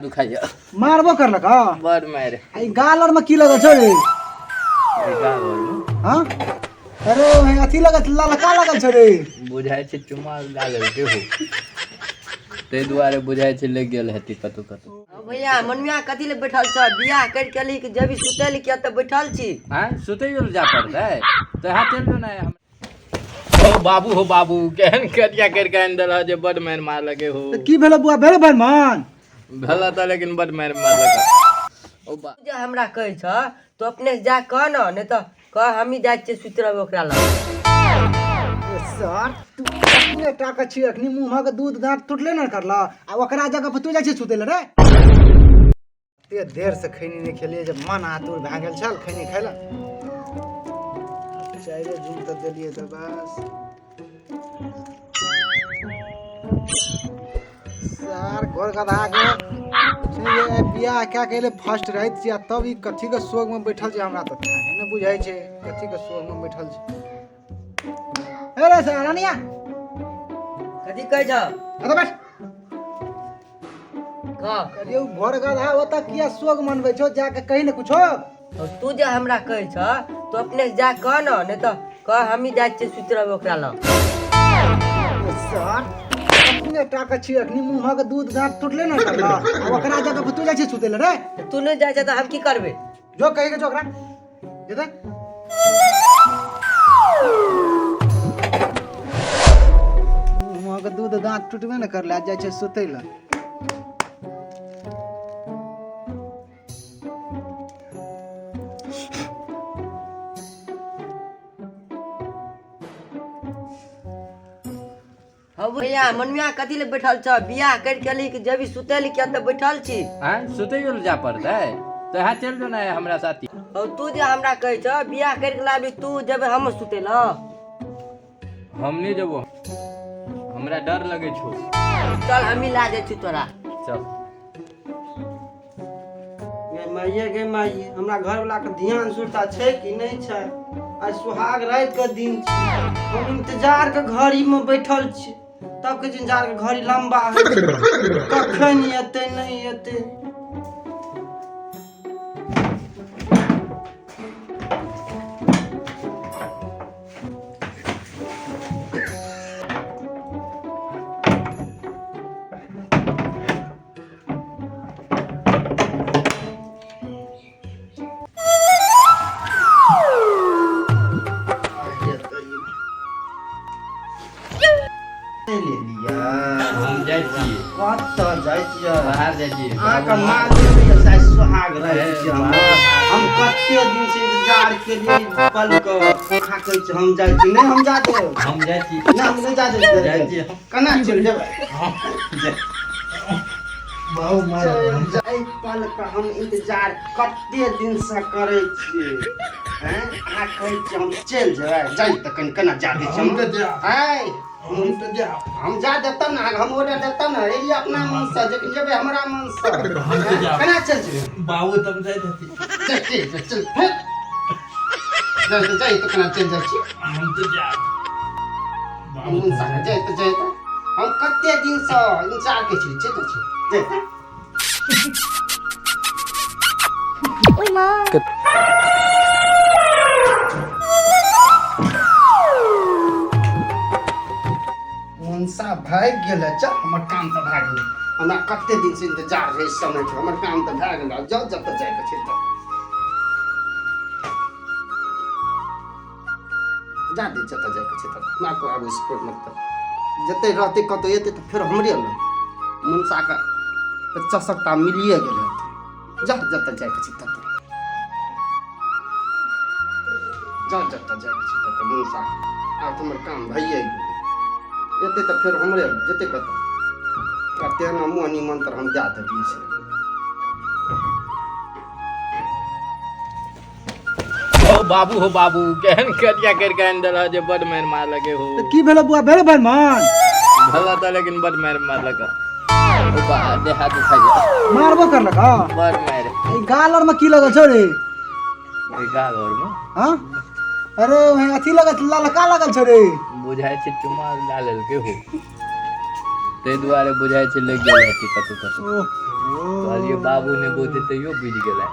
दुखाइया। मारबो करलक? हँ। बड़ मारि। आ ई गाल आर में की लगल छौ रे? ई गाल आर में? हँ, अरे ओहे अथी लगल, ललका लगल छौ रे। बुझाइ छै चुम्मा लागल के हो, ताहि दुआरे बुझाइ छै लागि गेल हेतै कतौ कतौ। हौ भैया, मनुआ कथी ले बैठल छ? बियाह कर के अली कि जबी सुतै ले किया तऽ बैठल छी? आँय, सुतैयो लए जा पड़तै तऽ यहाँ चलि जो ने हम। हो बाबू, हो बाबू, केहन करिया करि के आनि देलह जे बड मारि मारलकै हो। तऽ की भेलो बुआ, भेलो भाई मन? भेल तऽ, लेकिन बड मारि मारलक ओ बा। जे हमरा कहै छ तो अपने से जा कह न, नहीं तऽ कह हमही जाइ छियै सुति रहबै ओकरा लग। ए सर, तू अपने टाका छी, अखनी मुँह के दूध दाँत टूटले न करला आ ओकरा जगह पर तू जाइ छी सुतै ले रे? एते देर से खैनी नहि खेलियै जे मन आतुर भए गेल छल खैनी खाय लए। चारि जून तऽ देलियै तऽ बस सार घर गधा के छै। बियाह कए के एलै फर्स्ट राति छी आ तब ई कथी के शोक में बैठल छै? हमरा तऽ थाहे ने बुझाइ छै कथी के शोक में बैठल छै। अरे सर, रानिया। कथी कहै छ? अरे बैठ। कह। कहलियै भोर गधा ओतऽ किया शोक मनबै छौ? जाके कही ने कुछो। और तू जे हमरा कहै छ तो अपने से जा कह न, नहीं तऽ कह हमही जाइ छियै सुति रहबै ओकरा लग। ए सर, अपने टाका छी, अखनी मुँह के दूध दाँत टूटले न करला आ ओकरा जगह पर तू जाइ छी सुतै ले रे? तऽ तू नहि जाइ छ तऽ हम की करबै? जो कही के जो ओकरा जेतै। मुँह के दूध दाँत टूटबे न करले आ जाइ छै सुतै ले। हौ भैया, मनुआ कथी ले बैठल छ? बियाह कर के अली कि जबी सुतै ले किया तऽ बैठल छी? आँय, सुतैयो लए जा पड़तै तऽ यहाँ चलि जो ने हमरा साथी। हौ, तू जे हमरा कहै छ बियाह कर के लाबी, तू जेबै हम सुतै ल? हम नहि जेबो, हमरा डर लगै छौ। चल, हमही ला जाइ छी तोरा। चल। गे माइये, गे माइये, हमरा घरवला के ध्यान सुरता छै कि नहि छै? आइ सुहाग राति के दिन छै, हम इंतजार के घड़ी में बैठल छी। तब के इंतजार के घड़ी लंबा होइ छै, कखन एतै नहि एतै। हम जाइ छियै। कतऽ जाइ छियै? बाहर जाइ छियै। अहाँके मालूम यऽ शायद सुहाग राति छै हमर। हम कते दिन से इंतजार केलियै ई पल के। अहाँ कहै छी हम जाइ छी? नहि, हम जा देब। हम जाइ छी। नहि, हम नहि जा देब। जाइ छियै। केना चलि जेबै? एहि पल के हम इंतजार कते दिन से करै छियै हैं, अहाँ कहै छियै हम चलि जेबै? जाइ तऽ कनि केना जा दै छियै हम? आँय, हम जा देब तब ने अहाँके हम ऑर्डर देब तब ने एलियै अपना मनसँ, लेकिन जेबै हमरा मनसँ। केना चलि जेबै? बाबू तब जाइत हती। चल चल चल चल फेर जाइ तऽ, जाइ तऽ केना चलि जाइ छी? हम तऽ जायब। मनसा जाइ तऽ, जाइ तऽ, हम कते दिनसँ इंतजार करै छी। चलि जाइ छी, जाइ तऽ। मनसा भागि गेलै। चल, हमर काम तऽ भए गेलै। हमरा कते दिनसँ इंतजार रहै इस समयके, हमर काम तऽ भए गेलै। आब जाउ जतऽ जाइके छै तब जा दे, जतऽ जाइके छै ततऽ। हमरा कोइ आबै से कोइ मतलब, जतऽ रहतै कतहु एतै तऽ फेर हमरे लग मनसाके तऽ चसकता मिलिए गेल हेतै। जा, जतऽ जाइके छै ततऽ जा, जतऽ जाइके छै ततऽ। मनसा आब तऽ हमर काम भइए गेलै। एतै तऽ फेर हमरे जेतै कतऽ? ओकरा तेहन मुँह निमंत्रण हम दए देलियै से। हो बाबू, हो बाबू, केहन करिया करि के आनि देलह जे बड मारि मारलकै हो। तऽ की भेलो बुआ, भेलो भाई मन? भेल तऽ, लेकिन बड मारि मारलक ओ बा, देह हाथ दुखाइया। मारबो करलक? हँ। बड़ मारि। आ ई गाल आर में की लगल छौ रे? ई गाल आर में? हँ, अरे ओहे अथी लगल, ललका लगल छौ रे। बुझाइ छै चुम्मा ला लेलकै हो, ताहि दुआरे बुझाइ छै लागि गेल हेतै कतौ कतौ। ओह। कहलियै बाबू नहि बोलतै तैयो बुझि गेलै।